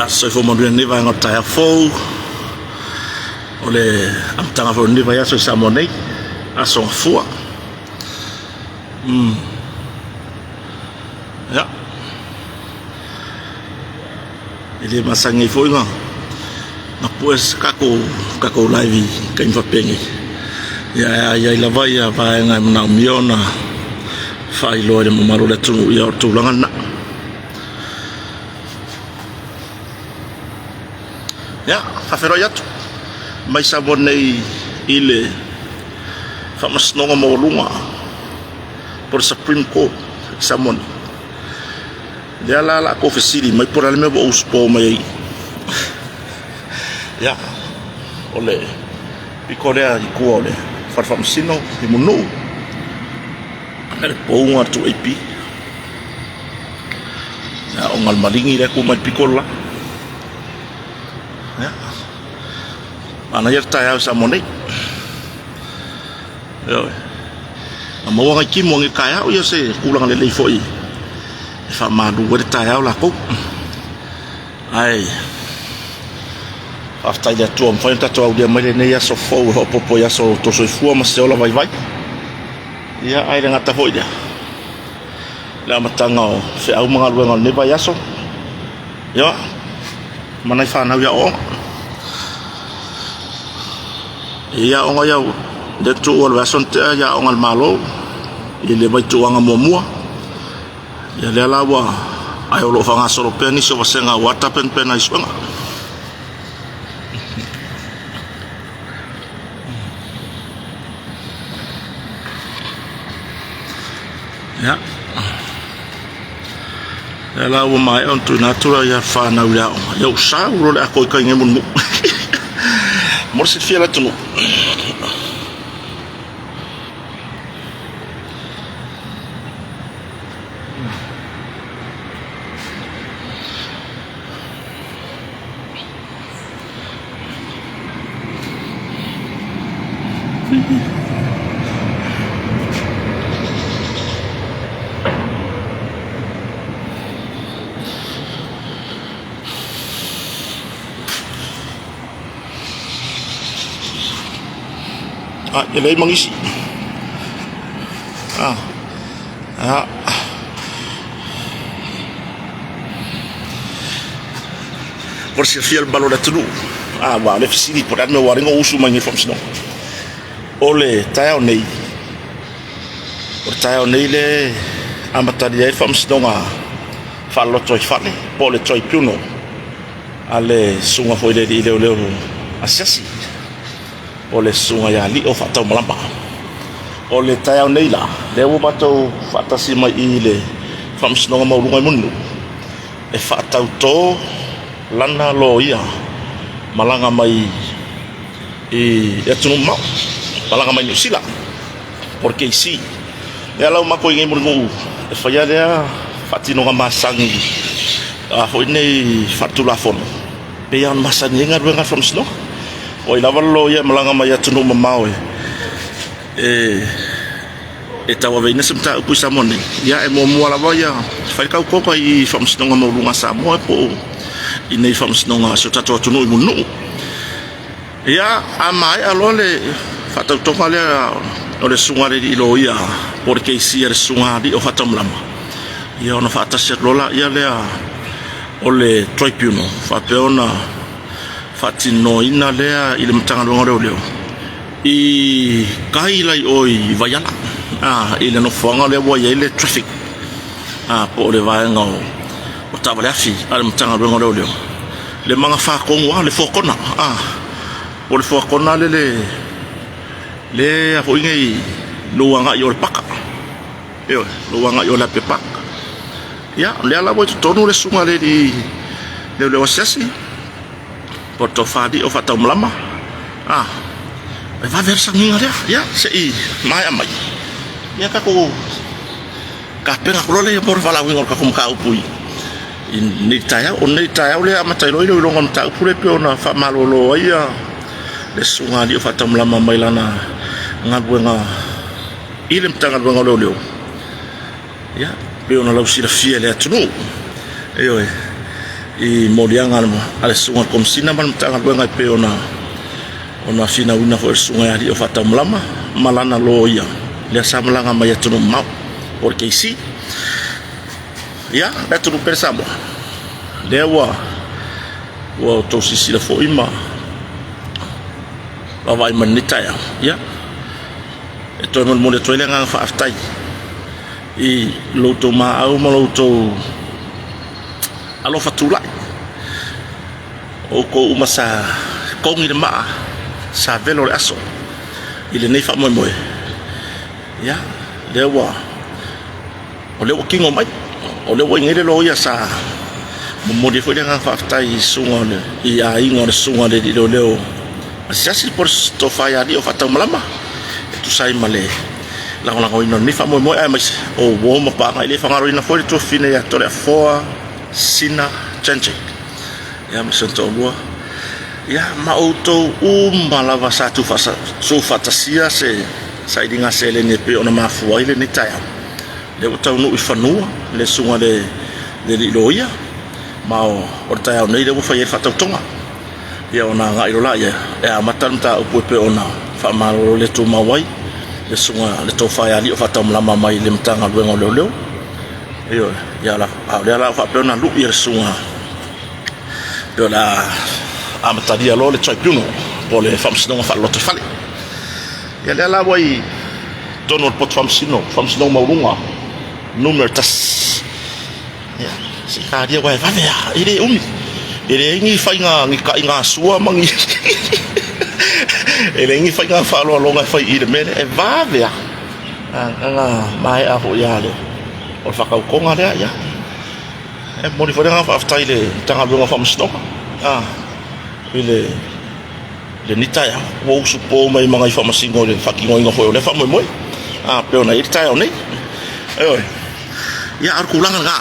Ia, soifua manuia lenei vaega o le taeao fou. O le amataga foi o lenei vaiaso i Samoa nei, Aso Gafua. Ia. E le masani ai foi na pue se tatou live i taimi faapenei. Ia ae a i ai lava ia vaega e manaomia ona faailoa i le mamalu o le atunuu, ia o le tulaga lena. Ia, faafeiloai atu mai Samoa nei i le Faamasinoga Maualuga po o le Supreme Court i Samoa nei. Lea la o le a tou fesili mai po o le a le mea ua ou usupo mai ai. Ia, o le pito lea i tua o le Fale Faamasino i Mulinuu, le pouga 2AP. Ia, ona o le maligi lea e tu mai le pito le la. Ia, manaia le taeao i Samoa nei. Ioe. Na maua nai timu o nei taeao, ia se tulaga lelei foi e faamalu ai le taeao latou. Ae faafetai i le Atua ua mafai ona tatou aulia mai lenei aso fou e faaopoopo i aso o outou soifua ma se ola vaivai. Ia, ae le gata foi i lea, le amataga o feau ma galuega o lenei vaiaso, ia, ma nai fanau i aoaoga. I aoga ia, lea tuua o le vaiaso na tea i aoga a le Malo i le vaituuaga muamua. Ia lea la ua, ae o lo o faagasolo pea nisi o vasega aua tapenapena i suega. Ia. Lea la ua maea ona tuuina atu ia fanau i le aoga. Ia ua sau loa le ato i tai nei Mulinuu. Mo le silafia e le atunuu. Ah, e leai ma nisi. Ah, ah. Mo le silafia e le mamalu o le atunuu, aua o le fesili po o le a le mea ua ala ai ona ou usu mai nei i le faamasinoga. O le taeao nei, o le taeao nei le amatalia ai le faamasinoga faalotoifale po o le tribunal a le susuga foi i le alii leoleo asiasi po o le susuga ia Lio Faataumalama. O le taeao nei la, lea ua matou faatasi mai i le faamasinoga maualuga i Mulinuu, e faatauto lana loia malaga mai i atunuu mamao, malaga mai Niu Sila po o le KC. Lea la ua matou i nei Mulinuu e faia lea faatinoga masani a foi nei faaletulafono pei lava ona masani ai galuega a le faamasinoga. O ai lava le loia e malaga mai atunuu mamao e e tauaveina se mataupu i Samoa nei, ia e muamua lava ia fai le tautoga i Faamasinoga Maualuga a Samoa po o i nei Faamasinoga a si o tatou atunuu i Mulinuu. Ia, a maea loa le faatautoga lea o le susuga a le alii loia po o le KC a le susuga a Lio Faataumalama, ia ona faatasi atu loa laia lea o le tribunal faapea ona faatinoina lea i le Matagaluega o Leoleo i tai la i o i Vaiala i le nofoaga lea ua i ai le traffic po o le vaega o taavale afi a le Matagaluega o Leoleo, le magafa tonu lava, le four corner, po o le four corner lea le foi nei lou agai i o i le paka, ioe, lou agai i o i le Apia Park. Ia, o lea la ua i totonu le susuga i le alii leoleo asiasi. Po o le tofa alii o faataumalama. A, e vave lava le sauniga lea. Ia, se i maea mai. Ia, tatou tapena atu loa lea mo le valaauina o le tatou mataupu i lenei taeao. O lenei taeao lea e amata ai loa iloiloga o le mataupu lea e pei ona faamalolo ai le susuga alii o faataumalama mai lana galuega i le Matagaluega o Leoleo. Ia, pei ona lausilafia e le atunuu. Ioe. i moliaga a le Susuga i le Komesina ma le Matagaluega e pei ona ona finauina foi e le Susuga ia Alii o Faataumalama ma lana loia lea sa malaga mai atunuu mamao po o le KC. Ia, le atunuu pele Samoa, lea ua ua outou silasila foi ma vaavaai mai i lenei taeao, ia, e toe molimoli atu ai le agaga faafetai i lo outou maau ma lo outou alofa tulai. Outou uma sa togi le maa, sa velo le aso i lenei faamoemoe, ia, lea ua, o lea ua tino mai, o lea ua i inei le loia sa momoli ai foi le agaga faafetai i susuga o le, i aiga o le susuga i le alii leoleo asiasi po o le tofa ia Alii o Faataumalama e tusa ai ma le lagolagoina o lenei faamoemoe aemaise o uo ma paaga. E le faagaloina foi le tuafafine ia Toleafoa Sina Janjek ia ma si ona toalua ia ma outou uma lava sa tuufaatasia se sailiga seleni e pei ona mafua ai lenei taeao. Lea ua taunuu i fanua le susuga i le alii loia ma o le taeao nei lea ua fai ai le faatautoga. Ia ona agai loa lea e amata le mataupu e pei ona faamalolo le tumau ai le susuga le tofa ia Alii o Faataumalama mai le Matagaluega o Leoleo. Ioe, ia a o lea la ua faapea ona lui e le susuga pei o le a amatalia loa le tribunal po o le faamasinoga faalotoifale. Ia lea la ua i totonu o le poto faamasino, faamasinoga maualuga numera 1. Ia, se i talia aua e vave lava, e le umi. E leai ni faiga, ni taigasua ma ni e leai ni faiga faaaloaloga e fai i le mea lea, e vave lava. Na maea foi lava le, o le faatautoga lea, ia. E momoli foi le agaga faafetai i le Matagaluega o Faamasinoga i le lenei taeao ua usupo mai ma nai faamasino i le faatinoina foi o lea faamoemoe a pei ona i ai le taeao nei. Ioe. Ia, a o le tulaga lena,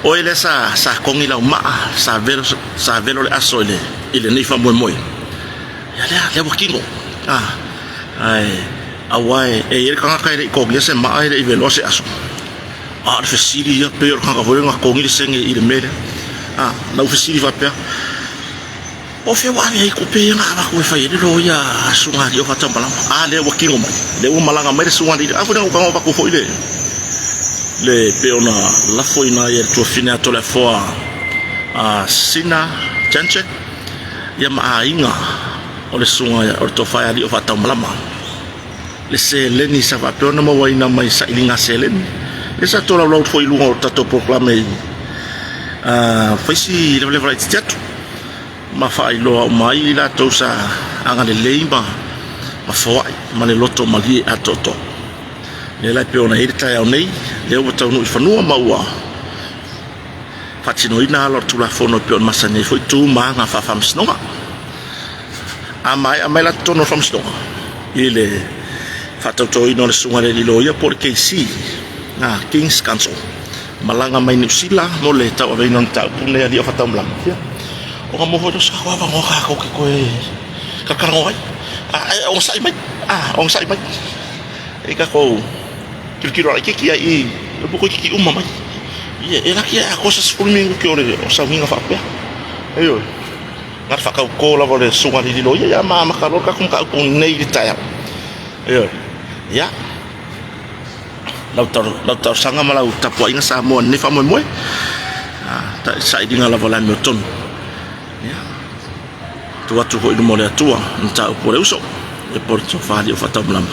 o oe lea sa sa togi lau maa, sa velo sa velo le aso i le i lenei faamoemoe. Ia lea, lea ua tino. A, ae aua e i ai le tagata e le i togia se maa e le i veloa se aso. A o le fesili ia, pei o le tagata foi lea na togi le sene i le mea lea. A, na ou fesili faapea, O fea ua ave ai tupe ia na avatu e fai ai le loia a Susuga Alii o Faataumalama? A lea ua tino mai, lea ua malaga mai le Susuga Alii. A foi na ou tago avatu foi le le pei ona lafoina ai e le tuafafine a Toleafoa a Sina Janchek ia ma aiga o le Susuga o le Tofa ia Alii o Faataumalama le seleni sa faapea ona mauaina mai sailiga seleni lea sa tolaulau foi i luga o le tatou polokalame i fai si levaleva laitiiti atu ma faailoa uma ai i latou sa agalelei ma foai ma le loto malie atoatoa. Lea la e pei ona i ai le taeao nei, lea ua taunuu i fanua ma ua faatinoina ala o le Tulafono e pei ona masani ai foi tu ma aga faafaamasinoga. A maea mai la totonu o le faamasinoga i le faatautoina o le susuga i le alii loia po o le KC, King's Counsel, malaga mai Niu Sila mo le tauaveina o le mataupu lenei alii o Faataumalama. Ia, ona maua foi lea o se tatou avanoa tatou te toe talatalanoa ai. A, e onosai mai, a, onosai mai. E tatou tilotilo laitiiti ai i, e toeitiiti uma mai. Ia, e laki e atoa se 10 minute o le sauniga faapea. Ioe. Na o le faatauto lava o le susuga i le alii loia, ia ma amata loa le tatou mataupu nei i le taeao. Ioe. Ia. Lau talosaga ma lau tapuaiga Samoa i lenei faamoemoe, sailiga lava o le amiotonu. Ia, tuu atu foi i luma o le Atua le mataupu a le uso, ia po o le tofa alii o faataumalama,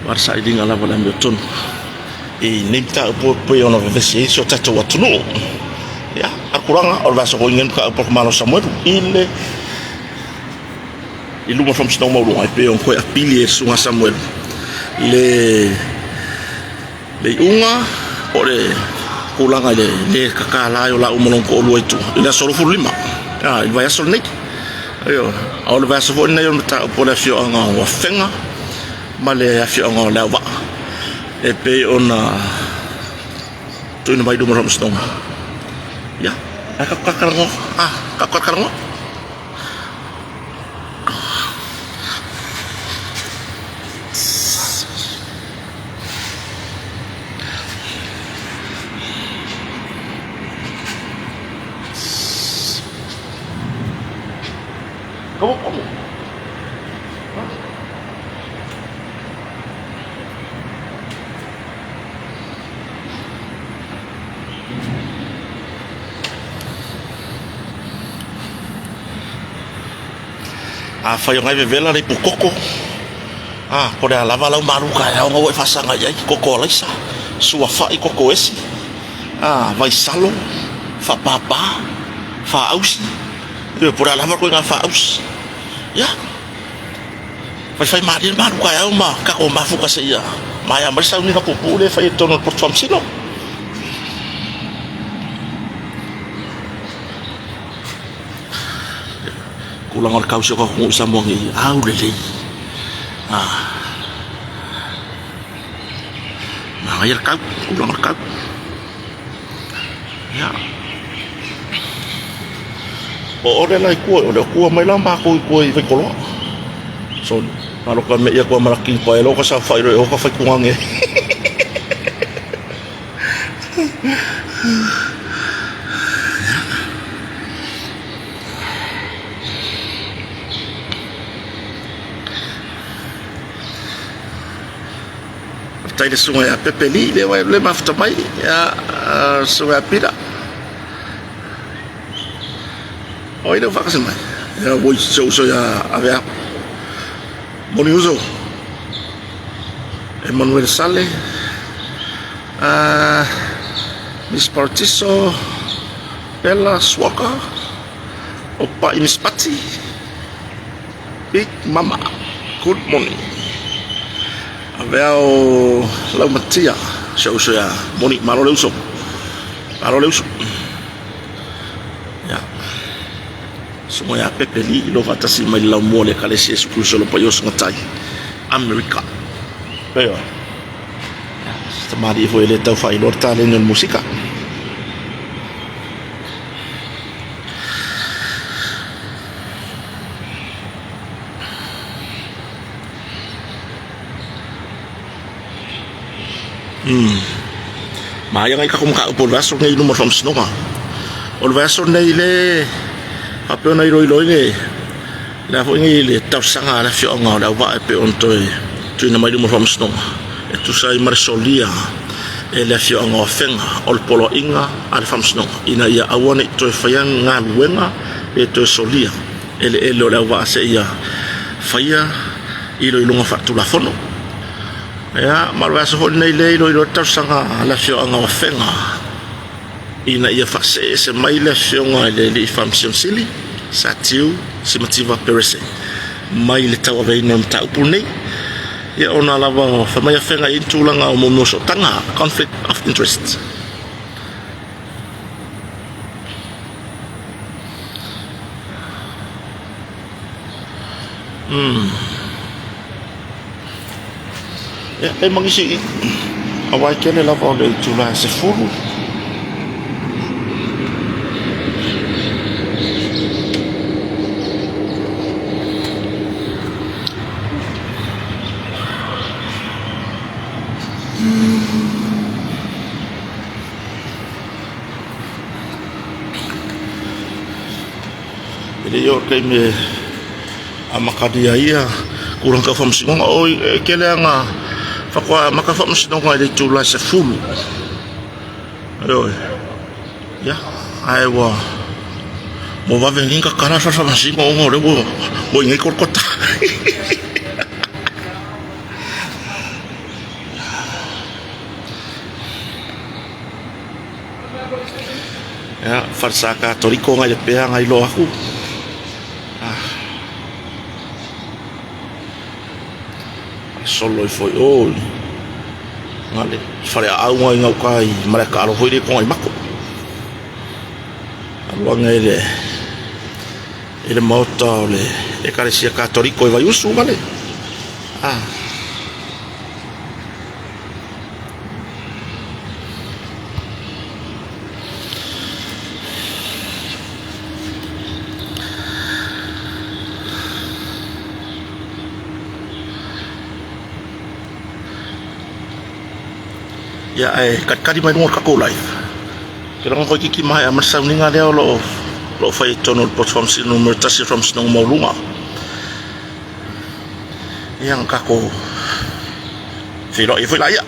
aua le sailiga lava o le amiotonu i lenei mataupu e pei ona vevesi ai si o tatou atunuu. Ia, a o le tulaga o le vaiaso foi lenei le mataupu a le Malo o Samoelu i le i luma o le Faamasinoga Maualuga e pei ona toe apili e le Susuga Samuel le le iuga po o le tulaga i le le tatala ai o laua ma lona toalua i tua i le aso 25 i le vaiaso lenei. Ioe, a o le vaiaso foi lenei o le mataupu a le afioaga o Afega ma le afioaga o Leauvaa e pei ona tuuina mai i luma o le Faamasinoga. Ia, ae tatou talatalanoa, tatou talatalanoa. Kaua komo. Afai o ngai vevela le pukoko, a po le a lava lau malu taeao nga ua e faasaga i ai, koko alaisa, suafa'i koko esi, a vaisalo, faapapa, faausi, ioe, po o le a lava le ituaiga faausi. Ia, faifai malie le malu taeao ma tatou mafuta seia maea mai le sauniga puupuu lea e fai i totonu o le poto faamasino. Tulaga o le tausi o tatou atunuu i Samoa nei, aulelei. Manaia le tau, tulaga o le tau. Ia. O ole la i tua, o le tua mai la matou i tua i Vaitoloa. So, alo ka me ia kua malaki pa e lo ka sa fai o ka fai kungange. Faafetai i le susuga ia Pepe Lee lea ua e mafuta mai, ia susuga ia Pita. O ai lea ua faatasi mai? Ia oi si ou uso ia Avea. Moni uso. Emanuel Sale. Miss Paratiso. Bella Swaka. Opa i Miss Pati. Big Mama, good morning. Avea o Laumatia, si ou uso ia Moni, malo le uso. Malo le uso. Ia. Susuga ia Pepe Lee, i lo faatasi mai le laumua o le Ekalesia Iesu Keriso o lo Paia o Sugatai, Amerika. Ioe. Ia, se tamalii foi e le tau faailoa le taleni o le musika. Maia ngai kako mataupu o le vaiaso lenei i luma o le faamasinoga. O le vaiaso lenei le faapea ona iloilo ai le le a foi nei le talosaga a le afioaga o Leauvaa e pei ona toe tuuina mai i luma o le faamasinoga e tusa ai ma le solia e le afioaga o Afega o le poloaiga a le faamasinoga ina ia aua ne i toe faia galuega pe toe solia eleele o Leauvaa seia faia iloiloga faatulafono. Ia, ma o le vaiaso foi lenei lea e iloilo ai le talosaga a le afioaga o Afega ina ia faaseese mai le afioga i le Alii Faamasino Sili, Satiu Simativa Perese, mai le tauaveina o le mataupu lenei. Ia ona lava fai mai Afega e i ai ni tulaga o mea o sootaga, conflict of interest. Ia, e ma nisi i aua e tele lava o le itula e 10. E le i oo i le taimi e amatalia ai ia tulaga tau faamasinoga. Oi, e tele lava ina faatoa amata faamasinoga i le itula e 10. Ioe. Ia, ae ua vave nei ona tatala le fale faamasino ona o lea ua i inei Kolokota. Ia, falesa Katoliko ngai le pea ngai loa aku. Ah. Solo ifo i o. Ngale, fale aau ngai ngau kai male ka alo foi le konga i mako. Aluanga i le i le maota o le Ekalesia Katoliko i Vaiusu ngale. Ah. Ia ae kalikali mai luga o le tatou live. Ou te lagona toeitiiti maea ma le sauniga lea o lo o O lo o fai i totonu o le poto faamasino numera 1 o le Faamasinoga Maualuga. Ia na tatou feiloai ai foi laia.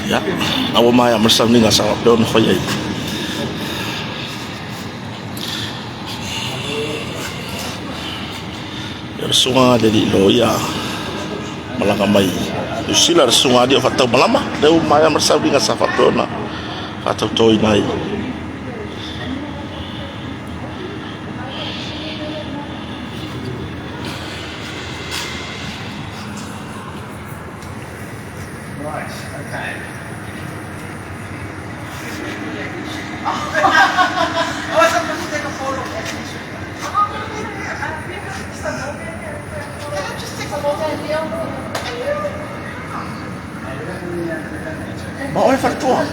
Ia, a ua maea ma le sauniga sa faapea ona fai ai. Ia, le susuga i le alii loia malaga mai Niu Sila, le susuga alii o Faataumalama, lea ua maea ma le sauniga sa faapea ona faatautoina ai. Right, okay. Ma oe faletua.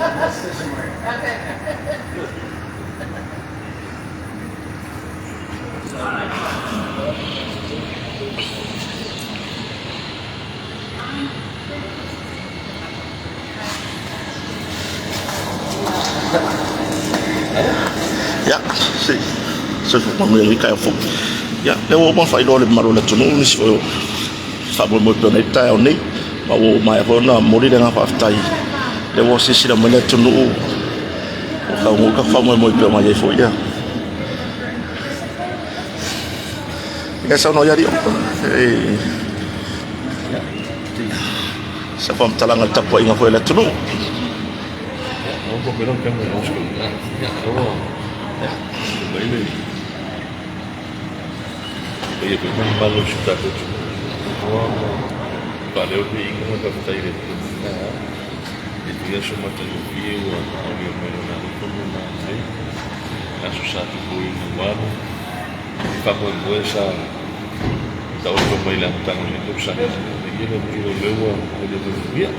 Ia, se soifua manuia i lenei taeao fou. Ia, lea ua uma ona faailoa i le mamalu o le atunuu nisi foi o faamoemoe pei ona i ai le taeao nei, ma ua maea foi ona momoli le agaga faafetai, lea ua silasila mai le atunuu ua taunuu le tatou faamoemoe pei ona i ai foi ia. Ia saunoa ia Lio. Se faamatalaga i le tapuaiga foi a le atunuu. Faamoemoe sa taoto mai le amataga o lenei tausaga ina ia le manuia o lea ua aulia mai manuia. E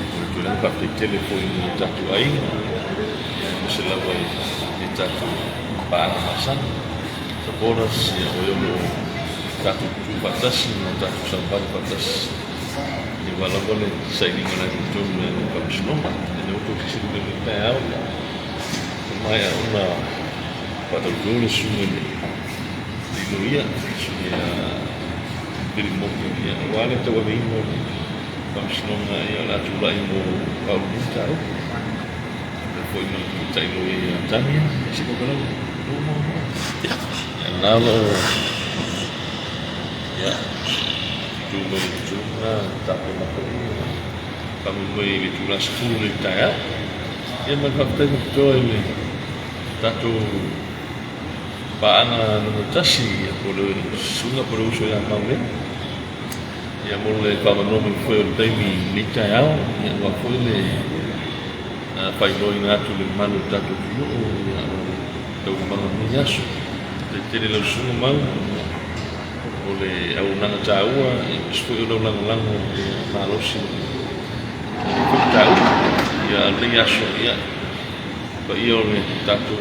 momoli atu ai le faafetai tele foi i o tatou aiga, aemaise lava i tatou paaga masani, supporters, ia o e o lo o tatou tutu faatasi ma tatou savavali faatasi aua lava le sailiga o le amiotonu e le Faamasinoga. Ia lea ua outou silasila mai i lenei taeao, ua maea ona faatauto le susuga i le loia, le susuga ia Billy Morgan, ia, aua le tauaveina o le faamasinoga, ia, o le a tulai mo Faauluuluga Mataupu. Faapea foi ma le tamaitai loia ia Tania, ia se kokelala lua muamua. Ia, na o lo o, ia, tu mai le itu lena, tapena foi, faamoemoe i le itula 10 i le taeao. Ia ma le faafetai faapitoa i le tatou paaga numera 1, ia po o le susuga po o le uso ia Maulea. Ia mo le faaavanoa mai foi o le taimi i lenei taeao, ia aua foi le faailoaina atu i le mamalu o le tatou atunuu ia o le taualumaga o lenei aso. Faafetai tele i lau susuga Mau mo le auaunaga taua aemaise foi o lau lagolago malosi i lenei foi mataupu. Ia a o lenei aso, ia paia o le tatou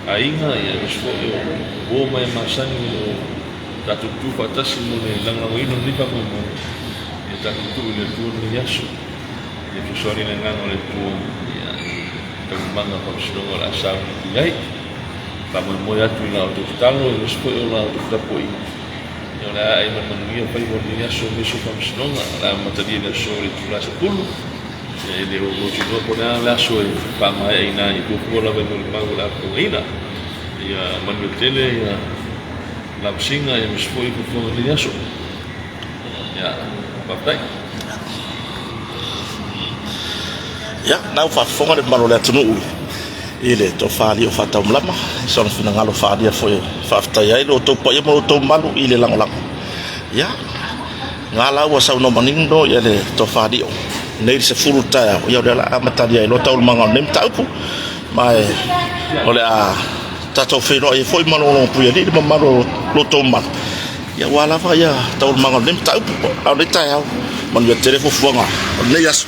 aiga, ia aemaise foi o uo ma e masani o lo o Tatou tutu faatasi mo le lagolagoina o lenei faamoemoe. Ia tatou tuu i le Atua lenei aso. Ia fesoasoani le Agaga o le Atua ia i taualumaga o faamasinoga o le a sauni i ai. Faamoemoe atu i la outou tatalo aemaise foi o la outou tapuaiga. Ia o le a ae ma le manuia faiva o lenei aso aemaise o faamasinoga. O le a amatalia i le aso i le itula e 10. Ia e le o mautinoa po o le a le aso e faamaeaina ai, e fuafua lava i molimau o le a fofogaina. Ia manuia tele ia lavasiga aemaise foi fuafuaga o lenei aso. Ia, faafetai. Ia, na ua faafofoga le mamalu o le atunuu i le tofa alii o Faataumalama, i sona finagalo faaalia foi e faafetai ai lo outou paia ma lo outou mamalu i le lagolago. Ia, na la ua saunoa manino ia le tofa alii o nei le 10 i le taeao, ia o lea o le a amatalia ai loa taualumaga o lenei mataupu, ma e o le a tatou feiloai ai foi ma logologopuialii le mamalu o lo outou mamalu. Ia aua lava ia taualumaga o lenei mataupu a o lenei taeao. Manuia tele fuafuaga o lenei aso.